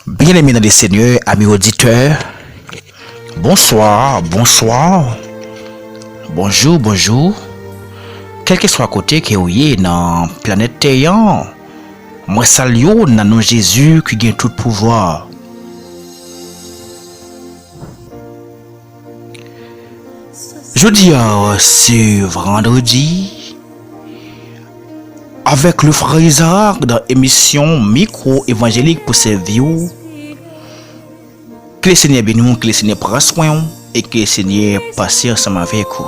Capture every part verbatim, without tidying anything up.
Byeneme nan le Senyè, ami oditè, bonswa, bonswa, bonjou, bonjou. Kèlkeswa kote ke w ye nan planèt tè an, mwen salye w nan non Jezi ki gen tout pouvwa. Jodi a, se vandredi, avèk le frè Isaac dans emisyon Mikwo Evanjelik pou sèvi w. Ke le Senyè beni w, ke le Senyè pran swen w, e ke le Senyè pase ansanm avèk ou.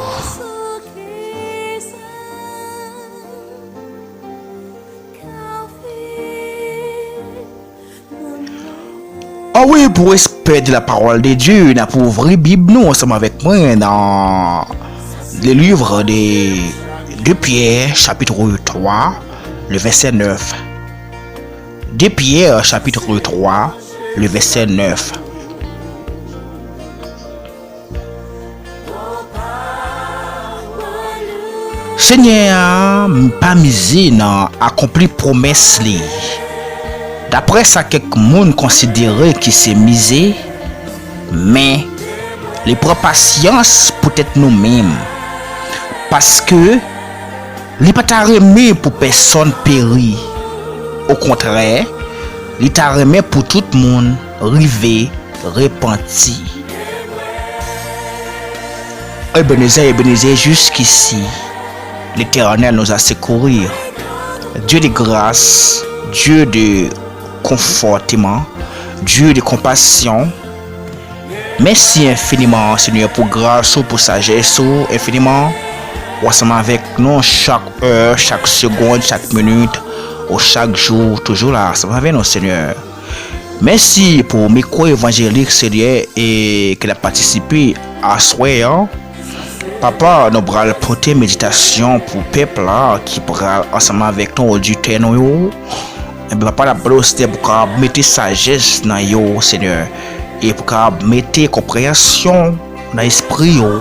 Ah wi, pou respè de la parole de Dieu, n ap ouvri Bib nou ansanm avèk mwen nan le livre de deux Pierre, chapitre trois, le verset neuf. Deux Pierre, chapitre trois, le verset neuf. Senyè a pa mize nan akonpli pwomès li, daprè sa kèk moun konsidere ki se mize, men li pran pasyans poutèt nou menm, paske li pa ta renmen pou pèsonn peri. Okontrè, li ta renmen pou tout moun rive repanti. Ebenezer, Ebenezer, jusqu'ici, l'Éternel nous a secourus. Dieu de grâce, Dieu de confortement, Dieu de compassion. Mèsi enfiniman, Senyè, pou gras ou, pou sajès ou, enfiniman. Ou ansanm avèk nou chak è, chak segonn, chak minit, ou chak jou, toujou la, ansanm avèk nou, Senyè. Mèsi pou mikwo evanjelik, Senyè, e ke l ap patisipe aswè an. Papa, nou pral pote meditasyon pou pèp la ki pral ansanm avèk nou, oditè nou yo. Ebyen, papa, n ap mande w, Senyè, pou w kapab mete sajès nan yo, Senyè, e pou w kapab mete konpreyansyon nan espri yo.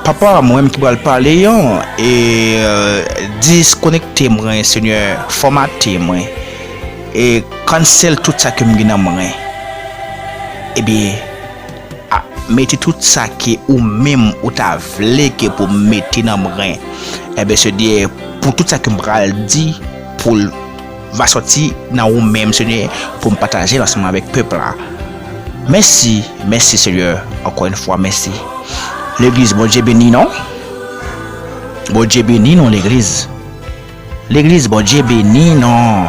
Papa, mwen menm ki pral pale an, e, e, diskonekte mwen, Senyè, fòmate mwen, e cancel tout sa ke m gen nan mwen. Ebyen, a, mete tout sa ke ou menm ou ta vle ke pou m mete nan mwen. Ebyen, Senyè, pou tout sa ke m pral di, pou l va sòti nan ou menm, Senyè, pou m pataje l ansanm avèk pèp la. Mèsi, mèsi, Senyè, ankò yon fwa, mèsi. Legliz, Bondye beni nou. Bondye beni nou, legliz. Legliz, Bondye beni nou.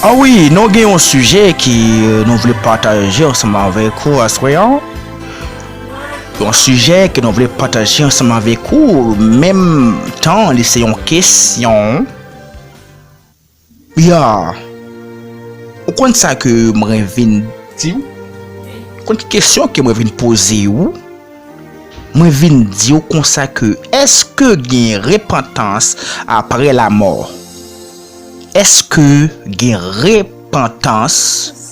Ah wi, nou gen yon sijè ke, euh, nou vle pataje ansanm avèk ou aswè an. Yon sijè ke nou vle pataje ansanm avèk ou, menm tan li se yon kesyon. Ya, ou konn sa ke mwen vin di w? Ou konn ki kesyon ke mwen vin poze w? Mwen vin di w konsa ke, èske gen repantans apre lanmò? Èske gen repantans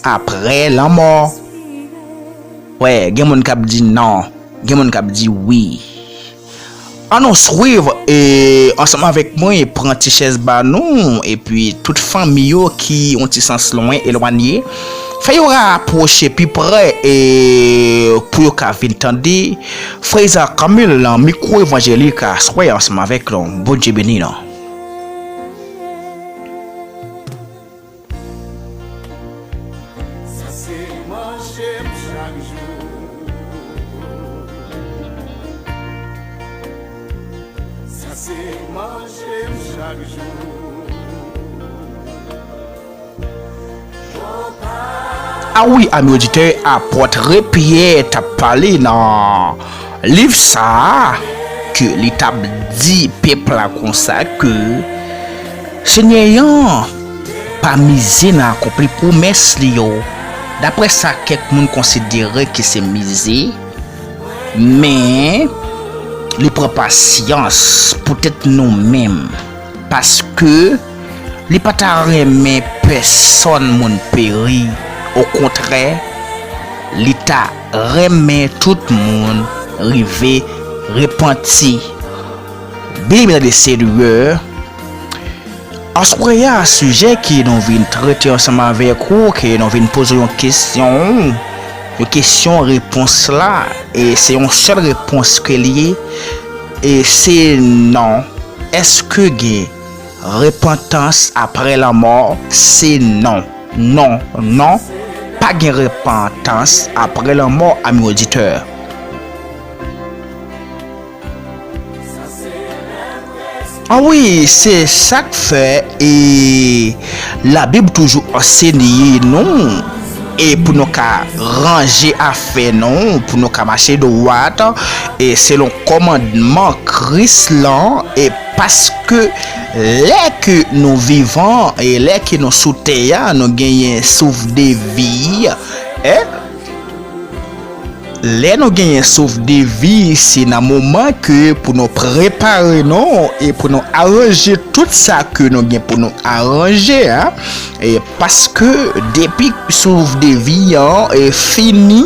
apre lanmò? Wè, gen moun k ap di non, gen moun k ap di wi. Ann nou swiv, e, ansanm avèk mwen, e pran ti chèz ba nou, epi tout fanmi yo ki yon ti sans lwen, elwanye, fè yo rapwoche pi pre, e pou yo ka vin tande Frè Isaac Camille nan mikwo evanjelik aswè ansanm avèk nou. Bondye beni nou. Sa se manje m chak jou. Sa se manje m chak jou. Ah wi, ami oditè, apòt Pyè t ap pale nan liv sa a, ke li t ap di pèp la konsa ke Senyè an pa mize nan akonpli pwomès li yo, daprè sa kèk moun konsidere ke se mize, men li pran pasyans poutèt nou menm, paske li pa ta renmen pèsonn moun peri. Okontrè, li ta renmen tout moun rive repanti. Byeneme nan le Senyè, Aswè a, sijè ke nou vin trete ansanm avèk ou, ke nou vin poze yon kesyon, yon kesyon repons la, e se yon sèl repons ke l ye, e se non. Èske gen repantans apre lanmò? Se non. Non, non, pa gen repantans apre lanmò, ami oditè. Ah wi, se sa k fè e Labib toujou ansenye nou e pou nou ka ranje afè nou, pou nou ka mache dwat e selon kòmandman Kris lan, e paske lè ke nou vivan e lè ke nou sou tè a, nou genyen souf de vi, e lè nou genyen souf de vi, se nan moman ke pou nou prepare nou e pou nou aranje tout sa ke nou gen pou nou aranje a. E paske depi souf de vi an e fini,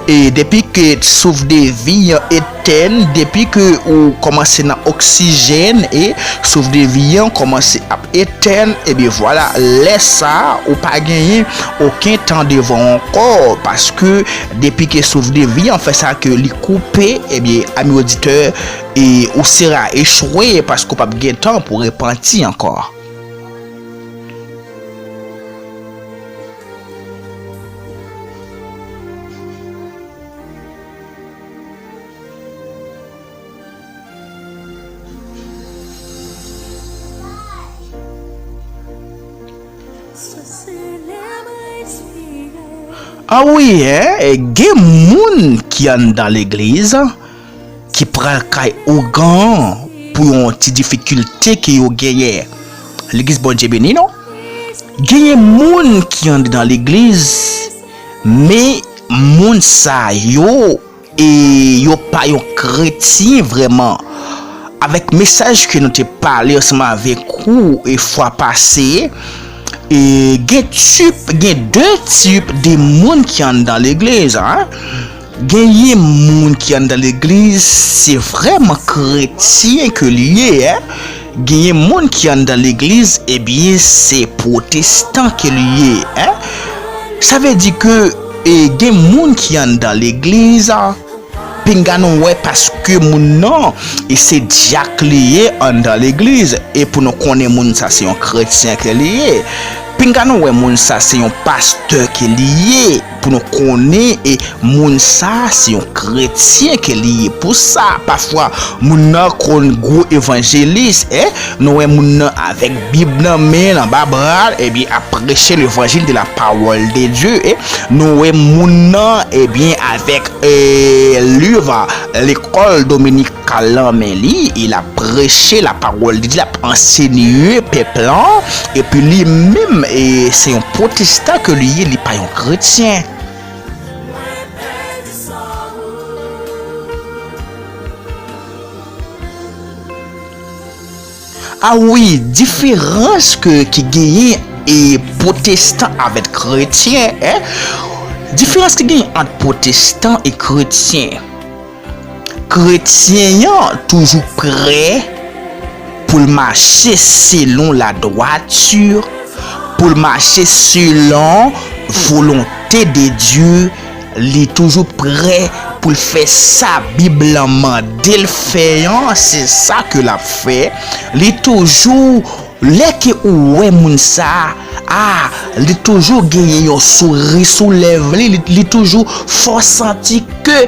e depi ke souf de vi an etèn, depi ke ou kòmanse nan oksijèn e souf de vi an kòmanse ap etèn, ebyen vwala, lè sa a, ou pa genyen okenn tan devan ankò, paske depi ke souf de vi an fè sa ke li koupe, ebyen, ami oditè, e ou sera echwe, paske ou p ap gen tan pou repanti ankò. Ah wi, en, gen moun ki anndan legliz ki pral kay ougan pou yon ti difikilte ke yo genyen. Legliz Bondye beni nou. Genyen moun ki anndan legliz, men moun sa yo e yo pa yon kretyen vrèman. Avèk mesaj ke nou te pale ansanm avèk ou e fwa pase, e gen tip, gen de tip de moun ki anndan legliz, en. Genyen moun ki anndan legliz, se vrèman kretyen ke li ye, en. Genyen moun ki anndan legliz, ebyen, se pwotestan ke li ye, en. Sa vle di ke, e, gen moun ki anndan legliz, pinga nou wè paske moun nan, e se dyak li ye anndan legliz, e pou nou konnen moun sa se yon kretyen ke li ye. Pinga nou wè moun sa se yon pastè ke li ye, pou nou konnen, e moun sa se yon kretyen ke li ye. Pou sa, pafwa, moun nan konn gwo evanjelis, e nou wè moun nan avèk Bib nan men l, anba bra l, ebyen, ap preche levanjil de la parole de Dieu, e nou wè moun nan, ebyen, avèk, e, liv, Lekòl Dominikal lan men li, e l ap preche la parole de Dieu, l ap ansenye pèp lan, epi li menm, e, se yon pwotestan ke li ye, li pa yon kretyen. Ah wi, diferans ke, ki genyen e pwotestan avèk kretyen, en? Diferans ki genyen ant pwotestan e kretyen. Kretyen an toujou prè pou l mache selon ladwati, pou l mache selon volonte de Dye, li toujou prè pou l fè sa Bib lan mande l fè an, se sa ke l ap fè. Li toujou, lè ke ou wè moun sa a, a, li toujou genyen yon souri sou lèv li, li, li toujou fè w santi ke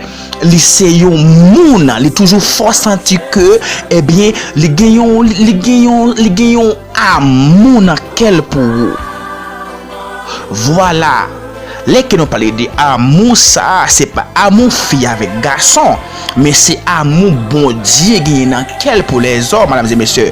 li se yon moun, li toujou fè w santi ke, ebyen, li gen yon, li gen yon, li gen yon amou nan kè l pou ou. Vwala. Lè ke nou pale de amou sa a, se pa amou fi avèk gason, men se amou Bondye genyen nan kè l pou lèzòm, medam e mesye.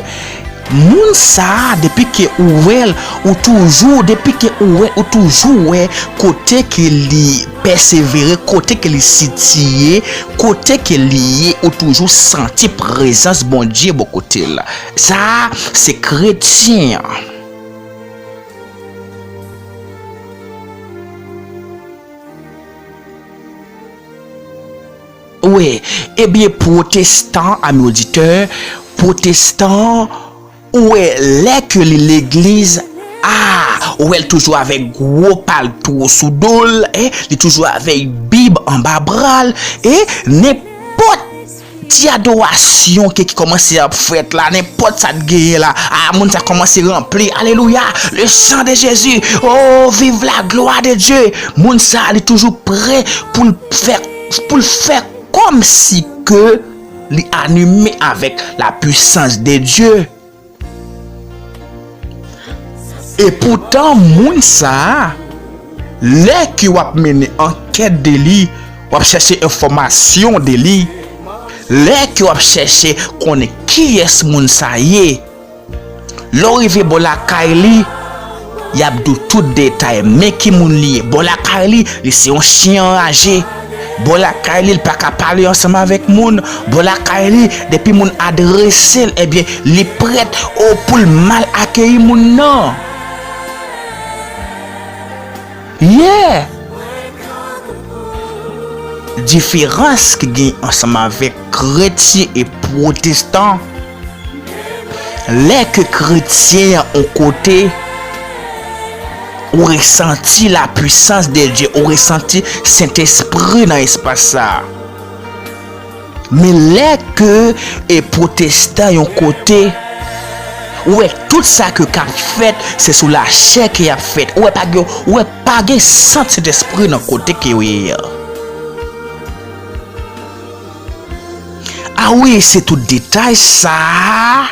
Moun sa a, depi ke ou wè l, ou toujou, depi ke ou wè, ou toujou wè kote ke li pèsevere, kote ke li sitiye, kote ke li ye, ou toujou santi prezans Bondye bò kote l. Sa a, se kretyen an. Wi, ebyen, pwotestan, ami oditè, pwotestan, Ou wè, lè ke li legliz, a, ou wè l toujou avèk gwo palto sou do l, e, li toujou avèk Bib anba bra l, e nenpòt ti adorasyon ke ki kòmanse ap fèt la, nenpòt sa t genyen la, a, moun sa kòmanse ranpli, alelouya, le sang de Jésus, oh, vive la gloire de Dieu. Moun sa, li toujou prè pou l fè, pou l fè kòmsi ke li anime avèk la puissance de Dieu. Epoutan, moun sa a, lè ke w ap mennen ankèt de li, w ap chèche enfòmasyon de li, lè ke w ap chèche konnen kiyès moun sa ye, lè w rive bò lakay li, y ap di w tout detay, men ki moun li ye. Bò lakay li, li se yon chen anraje. Bò lakay li, li pa ka pale ansanm avèk moun. Bò lakay li, depi moun adrese l, ebyen, li prèt, o, pou l mal akeyi moun nan. Yeah! Diferans ki gen ansanm avèk kretyen e pwotestan. Lè ke kretyen an yon kote, ou resanti la puissance de Dieu, ou resanti Sentespri nan espas sa a. Men lè ke, e, pwotestan yon kote, ou wè tout sa ke k ap fèt, se sou lachè ke y ap fèt. Ou wè pa gen, ou wè pa gen sant Sentespri nan kote ke yo ye a. A wi, se tout detay sa a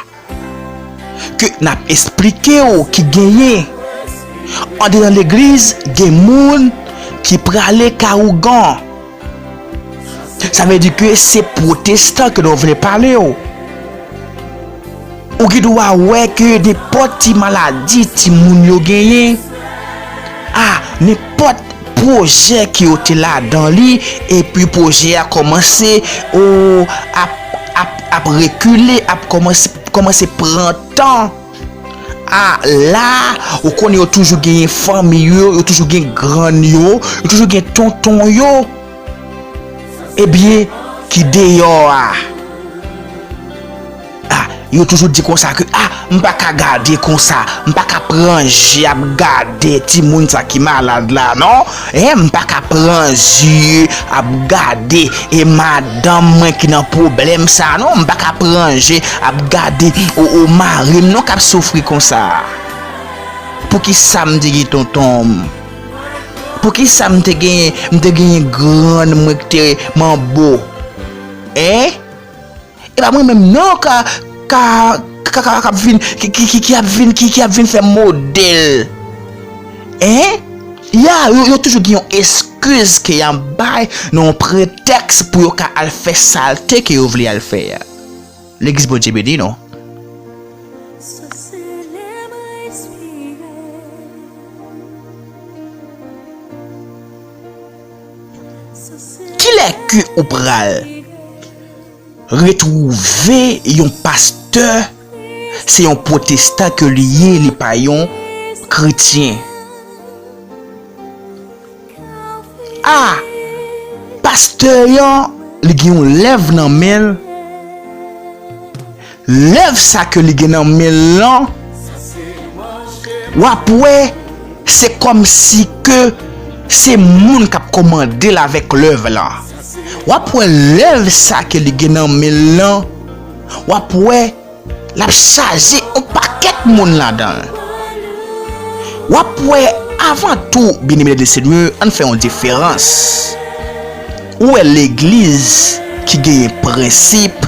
ke n ap esplike w ki genyen. Andedan legliz, gen moun ki prale ka ougan. Sa vle di ke se pwotestan ke nou vle pale w. Ou gen dwa wè ke nenpòt ti maladi timoun yo genyen, a, nenpòt pwojè ke yo te ladan li, epi pwojè a kòmanse, o, ap, ap, ap rekile, ap kòmanse, kòmanse pran tan. A, la, ou konnen yo toujou genyen fanmi yo, yo toujou gen grann yo, yo toujou gen tonton yo. Ebyen, ki deyò a. A, yo toujou di konsa ke, a, m pa ka gade konsa, m pa ka pran je ap gade timoun sa ki malad la, non. E, m pa ka pran je ap gade, e, madanm mwen ki nan pwoblèm sa, non. M pa ka pran je ap gade, o, o, mari m, non, k ap soufri konsa. Poukisa m te gen tonton m? Poukisa m te gen, m te gen grann mwen ki te manbo? Hein? E pa mwen menm non ka, ka, ka, ka, ka ap vin, ki, ki, ki, ki ap vin, ki, ki ap vin fè modèl. Hein? Ya, yo, yo toujou gen yon eskiz ke y ap bay, nan yon pretèks pou yo ka al fè salte ke yo vle al fè a. Legliz Bondye beni nou. Kilè ke ou pral retwouve yon pastè, se yon pwotestan ke li ye, li pa yon kretyen. A, pastè an, li gen yon lèv nan men l. Lèv sa ke li gen nan men l lan, w ap wè, se kòmsi ke se moun k ap kòmande l avèk lèv lan. W ap wè lèv sa ke li gen nan men l lan, w ap wè l ap chaje yon pakèt moun ladan l. W ap wè, avan tou, byeneme de Senyè, ann fè yon diferans. Ou wè legliz ki genyen prensip,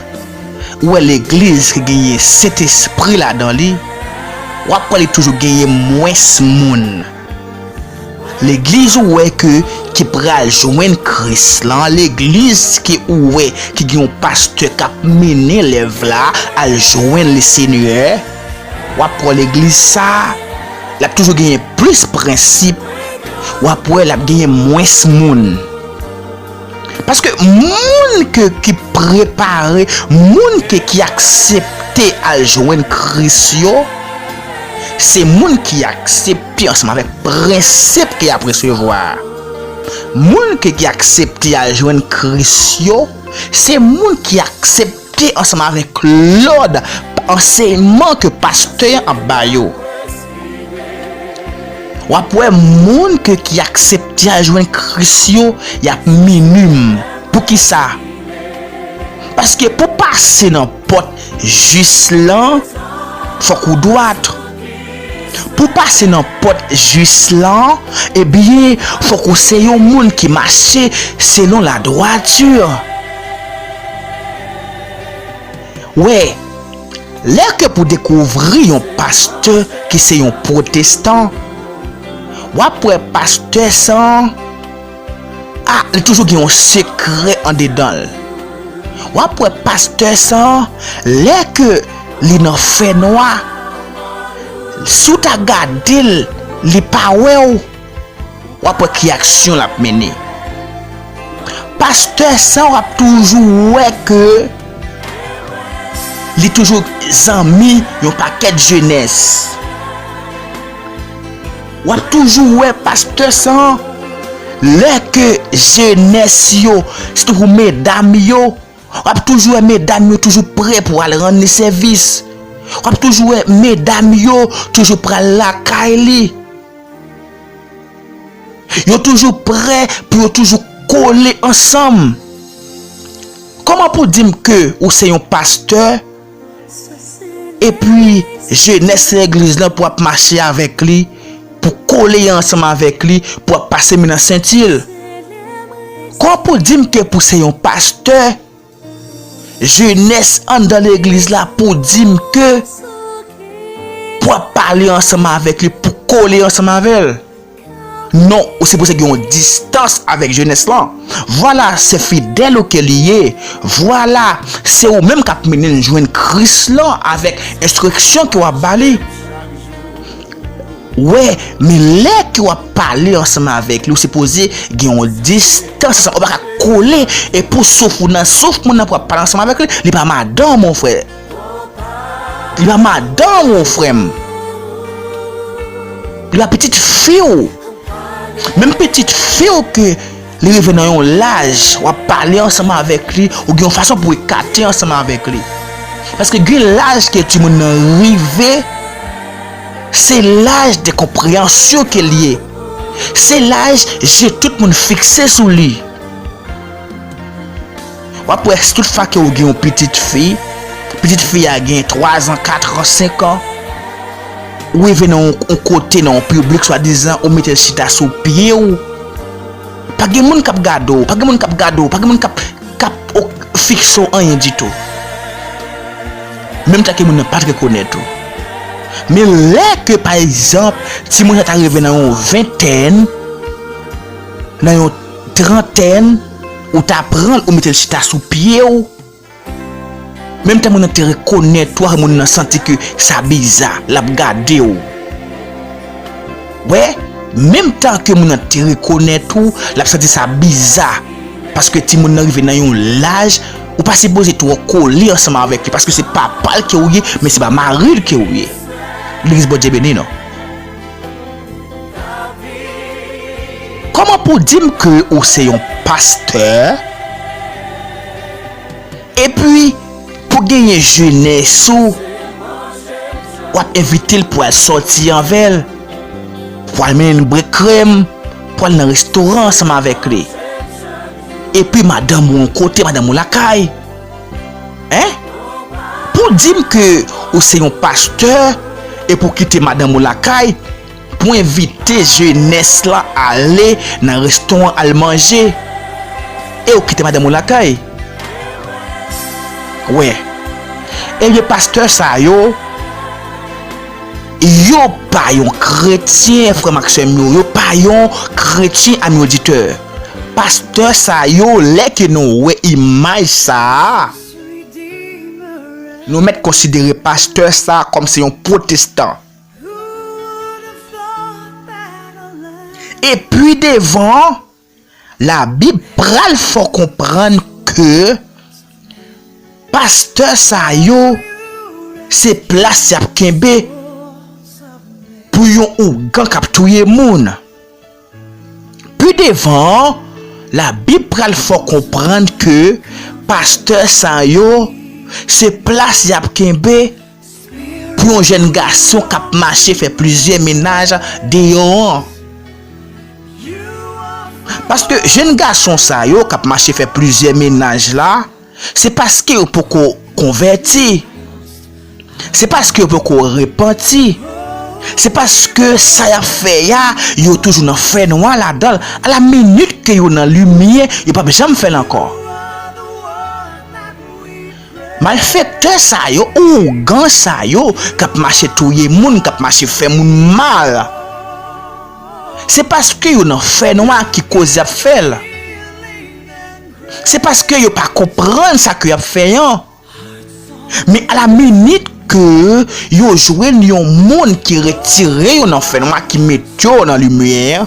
ou wè legliz ki genyen Sentespri ladan li, w ap wè li toujou genyen mwens moun. Legliz ou wè ke ki pral jwenn Kris lan, legliz ke ou wè ki gen yon pastè k ap mennen lèv la al jwenn Lesenyè, w ap wè legliz sa, l ap toujou genyen plis prensip, w ap wè l ap genyen mwens moun. Paske moun ke ki prepare, moun ke ki aksepte al jwenn Kris yo, se moun ki aksepte ansanm avèk prensip ke y ap resevwa. Moun ke ki aksepte al jwenn Kris yo, se moun ki aksepte ansanm avèk lòd, ansèyman ke pastè an ap ba yo. W ap wè moun ke, ki aksepte al jwenn Kris yo, y ap minim. Poukisa? Paske pou pase nan pòt jis lan, fòk ou dwat. Pou pase nan pòt jis lan, ebyen, fòk ou se yon moun ki mache selon ladwati. Wè, lè ke pou dekouvri yon pastè ki se yon pwotestan, w ap wè pastè sa a, li toujou gen yon sekrè andedan l. W ap wè pastè sa a, lè ke li nan fènwa, si w ta gade l, li pa wè w, w ap wè ki aksyon l ap mennen. Pastè sa a, w ap toujou wè ke li toujou zanmi yon pakèt jenès. W ap toujou wè pastè sa a, lè ke jenès yo, sitou medam yo, w ap toujou wè medam yo toujou prè pou al rann li sèvis. W ap toujou wè medam yo toujou pral lakay li. Yo toujou prè pou yo toujou kole ansanm. Kòman pou di m ke ou se yon pastè, epi jenès legliz lan pou ap mache avèk li, pou kole ansanm avèk li, pou ap pase men nan senti l? Kòman pou di m ke pou se yon pastè, jenès anndan legliz la pou di m ke pou ap pale ansanm avèk li, pou kole ansanm avè l? Non, ou sipoze gen yon distans avèk jenès lan. Vwala, se fidèl ou ke li ye. Vwala, se ou menm k ap mennen l jwenn Kris lan avèk enstriksyon ke w ap ba li. Wè, men lè ke w ap pale ansanm avèk li, ou sipoze gen yon distans ansanm. Ou pa ka kole epi w souf ou nan souf moun nan pou w ap pale ansanm avèk li. Li pa madanm ou, frè. Li pa madanm ou, frè m. Li pa pitit fi w. Menm pitit fi w ke li rive nan yon laj, w ap pale ansanm avèk li, ou gen yon fason pou w ekate ansanm avèk li. Paske gen laj ke timoun nan rive, se laj de konpreyansyon ke l ye. Se laj je tout moun fikse sou li. W ap wè, si tout fwa ke ou gen yon pitit fi, pitit fi a gen twa zan, kat an, senk an, ou rive nan yon, yon kote, nan yon piblik, swadizan, ou mete l chita sou pye w. Pa gen moun k ap gade w, pa gen moun k ap gade w, pa gen moun k ap, k ap, o, fikse w anyen ditou. Menm tan ke moun nan pa t rekonèt ou. Men lè ke, pa egzanp, timoun sa ta rive nan yon ventèn, nan yon trantèn, ou ta pran l, ou mete l chita sou pye w. Menm tan moun nan te rekonèt ou, moun nan santi ke sa biza, l ap gade w. Wè, menm tan ke moun nan te rekonèt ou, l ap santi sa biza. Paske timoun nan rive nan yon laj, ou pa sipoze twò kole ansanm avèk li, paske se papa l ke ou ye, men se pa mari l ke ou ye. Legliz Bondye beni nou. Kòman pou di m ke ou se yon pastè, epi pou genyen jenès ou, w ap envite l pou al sòti avè l, pou al mennen l bwè krèm, pou al nan restoran ansanm avèk li. Epi madanm ou yon kote, madanm ou lakay. Hein? Pou di m ke ou se yon pastè, epi w kite madanm ou lakay, pou envite jenès lan ale nan restoran al manje, e ou kite madanm ou lakay. Wè. Ebyen, pastè sa yo, yo pa yon kretyen, frè m ak sè m yo, yo pa yon kretyen, ami oditè. Pastè sa yo, lè ke nou wè imaj sa a, nou mèt konsidere pastè sa a kòm se yon pwotestan. Epi devan, Labib pral fè w konprann ke pastè sa yo, se plas y ap kenbe pou yon ougan k ap touye moun. Pi devan, Labib pral fè w konprann ke pastè sa yo, se plas y ap kenbe pou yon jèn gason k ap mache fè plizyè mennaj deyò an. Paske jèn gason sa yo k ap mache fè plizyè mennaj la, se paske yo poko konvèti. Se paske yo poko repanti. Se paske sa y ap fè a, yo toujou nan fènwa ladan l. A la minit ke yo nan limyè, yo p ap janm fè l ankò. Malfektè sa yo, ougan sa yo, k ap mache touye moun, k ap mache fè moun mal, se paske yo nan fènwa ki koz y ap fè l. Se paske yo pa konprann sa ke y ap fè an. Men a la minit ke yo jwenn yon moun ki retire yo nan fènwa, ki mete yo nan limyè,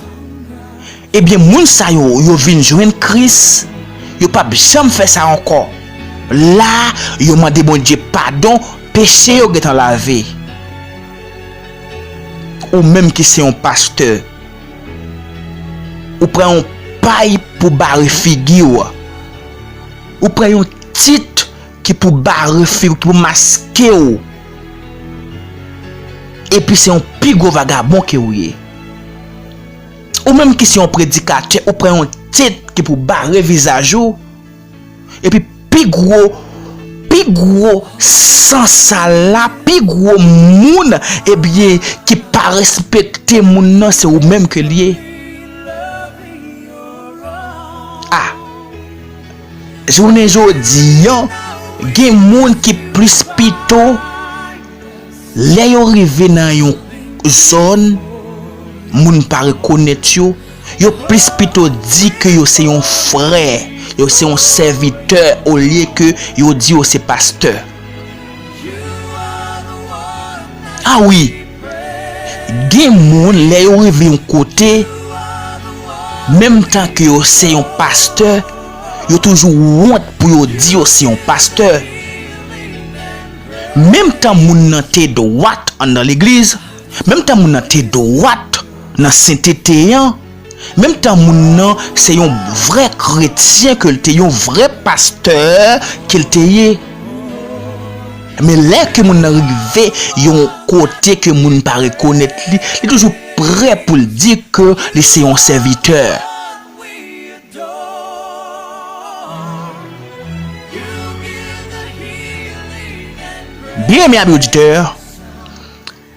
ebyen, moun sa yo, yo vin jwenn Kris, yo p ap janm fè sa ankò. La, yo mande Bondye padon, peche yo gentan lave. Ou menm ki se yon pastè, ou pran yon pay pou bare figi w. Ou pran yon tit ki pou bare figi w, ki pou maske w. Epi se yon pi gwo vagabon ke ou ye. Ou menm ki se yon predikatè, ou pran yon tit ki pou bare vizaj ou. Epi pi gwo, pi gwo sansal la, pi gwo moun, ebyen, ki pa respekte moun nan, se ou menm ke l ye. A, jounen jodi an, gen moun ki plis pito, lè yo rive nan yon zòn, moun pa rekonèt yo, yo plis pito di ke yo se yon frè, yo se yon sèvitè, olye ke yo di yo se pastè. A wi, gen moun, lè yo rive yon kote, menm tan ke yo se yon pastè, yo toujou wont pou yo di yo se yon pastè. Menm tan moun nan te dwat anndan legliz, menm tan moun nan te dwat nan sentete an, menm tan moun nan se yon vrè kretyen ke l te, yon vrè pastè ke l te ye. Men lè ke moun nan rive yon kote ke moun pa rekonèt li, li toujou prè pou l di ke li se yon sèvitè. Byenenmen ami oditè,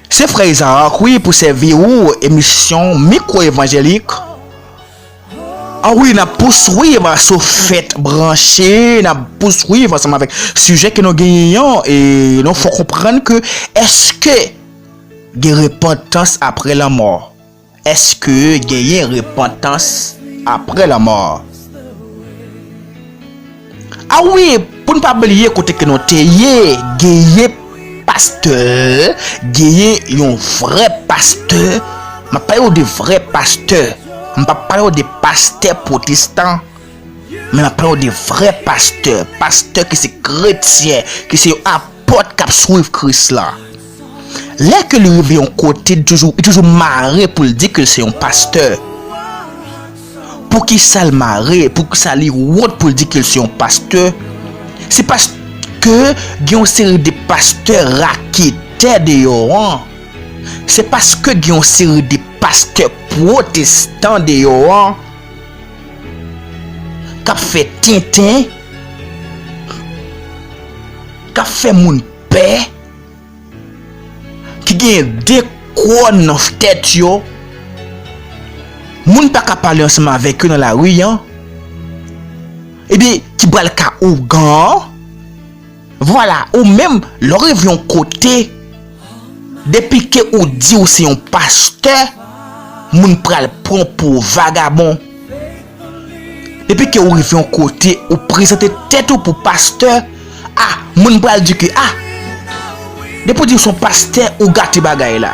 se frè Isaac, wi, pou sèvi ou emisyon Mikwo Evanjelik. A wi, n ap pouswiv sou Fèt Branche, n ap pouswiv ansanm avèk sijè ke nou genyen an, e nou fè w konprann ke èske gen repantans apre lanmò? Èske genyen repantans apre lanmò? A wi, pou n pa bliye kote ke nou te ye, genyen pastè, genyen yon vrè pastè. M ap pale w de vrè pastè. M p ap pale w de pastè pwotestan. Men m ap pale w de vrè pastè. Pastè ki se kretyen, ki se yon apòt k ap swiv Kris la. Lè ke li rive yon kote, li toujou, li toujou mare pou l di ke l se yon pastè. Poukisa l mare? Poukisa li wont pou l di ke l se yon pastè? Se paske gen yon seri de pastè raketè deyò an. Se paske gen yon seri de pastè pwotestan deyò an k ap fè tenten, k ap fè moun pè, ki gen de kòn nan tèt yo, moun pa ka pale ansanm avèk yo nan lari an, ebyen, ki pral ka ougan an. Vwala, ou menm, lè w rive yon kote, depi ke ou di ou se yon pastè, moun pral pran w pou vagabon. Depi ke ou rive yon kote, ou prezante tèt ou pou pastè, a, moun pral di ke, a, depi w di w se yon pastè, ou gate bagay la.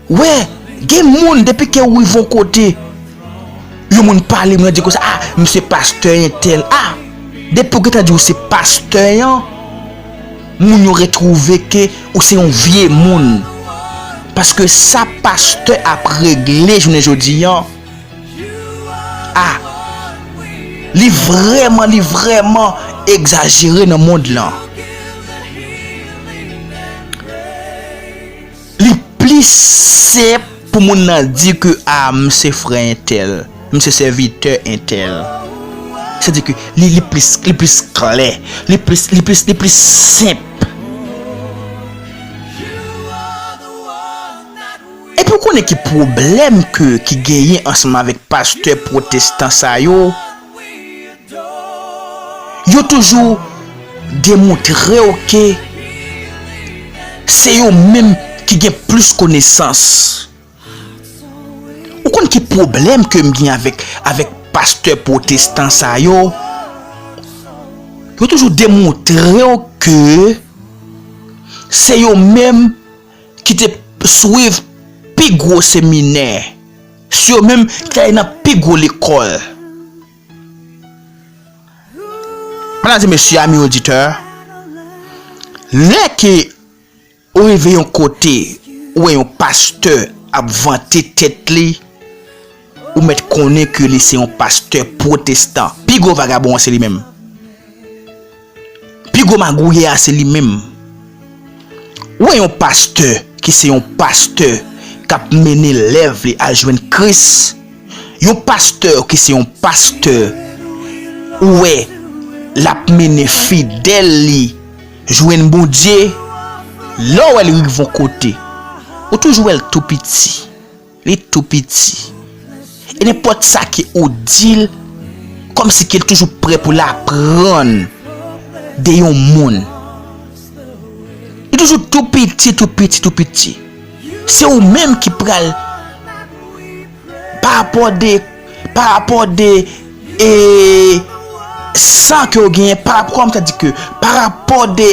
Wè, gen moun, depi ke ou rive yon kote, yon moun pale, moun di konsa, a, m se pastè entèl. A, depi w gentan di w se pastè an, moun yo retwouve ke ou se yon vye moun. Paske sa pastè ap regle jounen jodi an, a, li vrèman, li vrèman egzajere nan mond lan. pli senp pou moun nan di ke, a, m se frè entèl, m se sèvitè entèl. Sètadi ke li, li plis, li plis klè, li plis, li plis, li plis senp. Epi w konnen ki pwoblèm ke, ki genyen ansanm avèk pastè pwotestan sa yo? Yo toujou demontre w ke se yo menm ki gen plis konesans. Ou konn ki pwoblèm ke m gen avèk, avèk pastè pwotestan sa yo? Yo toujou demontre w ke se yo menm ki te swiv pi gwo seminè, se yo menm ki t ale nan pi gwo lekòl. Medam e mesye, ami oditè, lè ke ou rive yon kote, ou wè yon pastè ap vante tèt li, ou mèt konnen ke li se yon pastè pwotestan. Pi gwo vagabon an se li menm. Pi gwo magouyè a se li menm. Ou wè yon pastè ki se yon pastè k ap mennen lèv li al jwenn Kris, yon pastè ki se yon pastè, ou wè l ap mennen fidèl li jwenn Bondye, lè w wè l rive yon kote, ou toujou wè l tou piti. Li tou piti. E nenpòt sa ke ou di l, kòmsi ke l toujou prè pou l aprann de yon moun. Li toujou tou piti, tou piti, tou piti. Se ou menm ki pral, pa rapò de, pa rapò de, e, san ke w genyen, pa rapò, kòm sa di ke, pa rapò de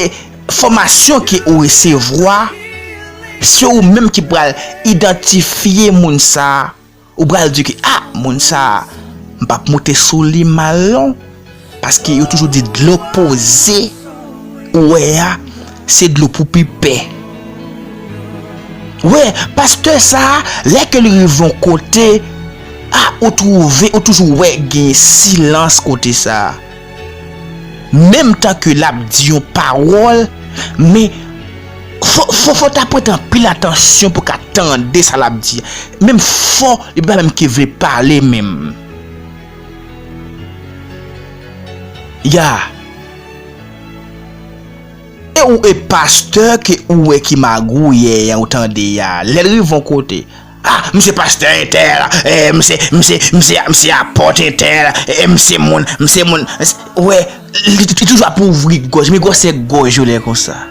fòmasyon ke ou resevwa, se ou menm ki pral idantifye moun sa a. Ou pral di ke, a, moun sa a, m p ap moute sou li mal non. Paske yo toujou di dlo poze ou wè a, se dlo pou pipè. Wè, pastè sa a, lè ke li rive yon kote, a, ou twouve, ou toujou wè gen silans kote sa a. Menm tan ke l ap di yon pawòl, men fò, fò, fò w ta prete anpil atansyon pou w ka tande sa l ap di. Menm fò, li pa menm ki vle pale menm. Ya. E ou, e pastè ke ou wè ki magouyè an, ou tande a, lè l rive yon kote, a, m se pastè entèl, e, m se, m se, m se, m se apòt entèl, e, m se moun, m se moun, m se, wè, li, li toujou ap ouvri gòj, men gwosè gòj yo lè konsa.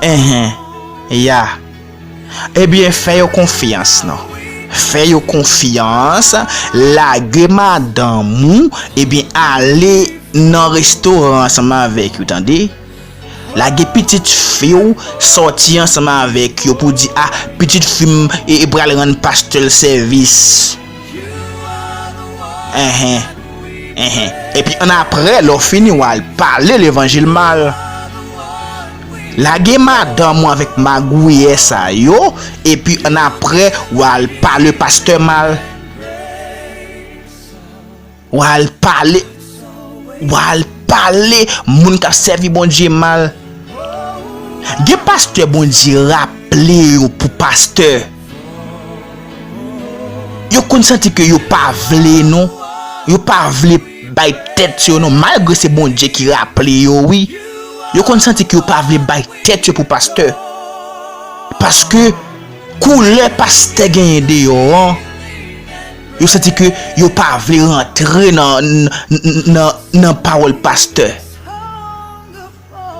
Enhen, ya. Ebyen, fè yo konfyans non. Fè yo konfyans, lage madanm ou, ebyen, ale nan restoran ansanm avèk yo, tande? Lage pitit fi w, sòti ansanm avèk yo pou di, a, pitit fi m, e, e pral rann pastè l sèvis. Enhen. Enhen. Epi annapre, lè w fini, w al pale levanjil mal. Lage madanm ou avèk magouyè sa yo, epi annapre, w al pale pastè mal. W al pale, w al pale moun k ap sèvi Bondye mal. Gen pastè Bondye raple yo pou pastè. Yo konn santi ke yo pa vle non. Yo pa vle bay tèt yo non. Malgre se Bondye ki raple yo, wi. Yo konn santi ke yo pa vle bay tèt yo pou pastè. Paske koulè pastè genyen deyò an, yo santi ke yo pa vle rantre nan, nan, nan, nan pawòl pastè.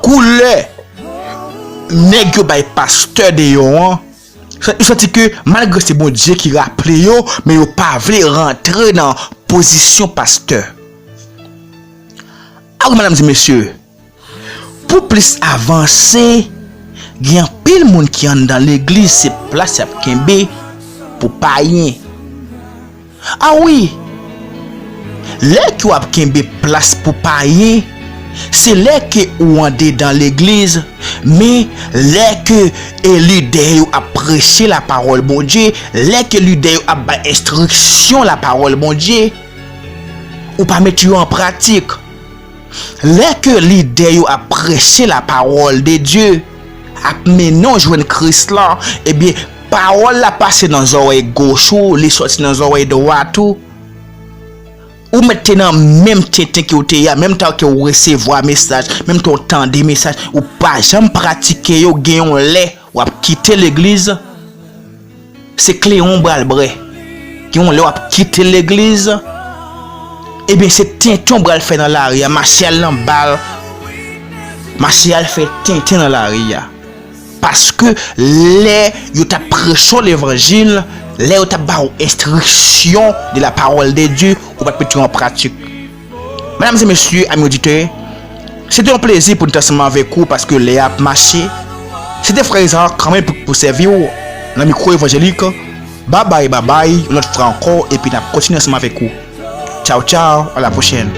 Koulè nèg yo bay pastè deyò an, sa, yo santi ke malgre se Bondye ki raple yo, men yo pa vle rantre nan pozisyon pastè. A wi, medam e mesye, pou plis avanse, gen anpil moun ki anndan legliz, se plas y ap kenbe pou payen. A wi, lè ke w ap kenbe plas pou payen, se lè ke ou andedan legliz, men lè ke, e, lidè yo ap preche lapawòl Bondye, lè ke lidè yo ap bay enstriksyon lapawòl Bondye, ou pa met yo an pratik. Lè ke lidè yo ap preche lapawòl de Dye, ap mennen w jwenn Kris lan, ebyen, pawòl la pase nan zòrèy goch ou, li sòti nan zòrèy dwat ou. Ou mèt te nan menm tenten ke w te ye a, menm tan ke w resevwa mesaj, menm tan w tande mesaj, ou pa janm pratike yo, gen yon lè w ap kite legliz, se kleyon w pral bwè. Gen yon lè w ap kite legliz, ebyen se tenten w pral fè nan lari a, mache al nan bal, mache al fè tenten nan lari a. Paske lè yo t ap preche w levanjil, lè yo t ap ba w enstriksyon de la parole de Dieu, ou pa t mete yo an pratik. Medam e mesye, ami oditè, se te yon plezi pou n te ansanm avèk ou paske lè a ap mache. Se te frè Ezra kanmenm pou, pou sèvi w nan mikwo evanjelik. Babay, babay, yon lòt fwa ankò, epi n ap kontinye ansanm avèk ou. Tchaw, tchaw, a la pwochèn.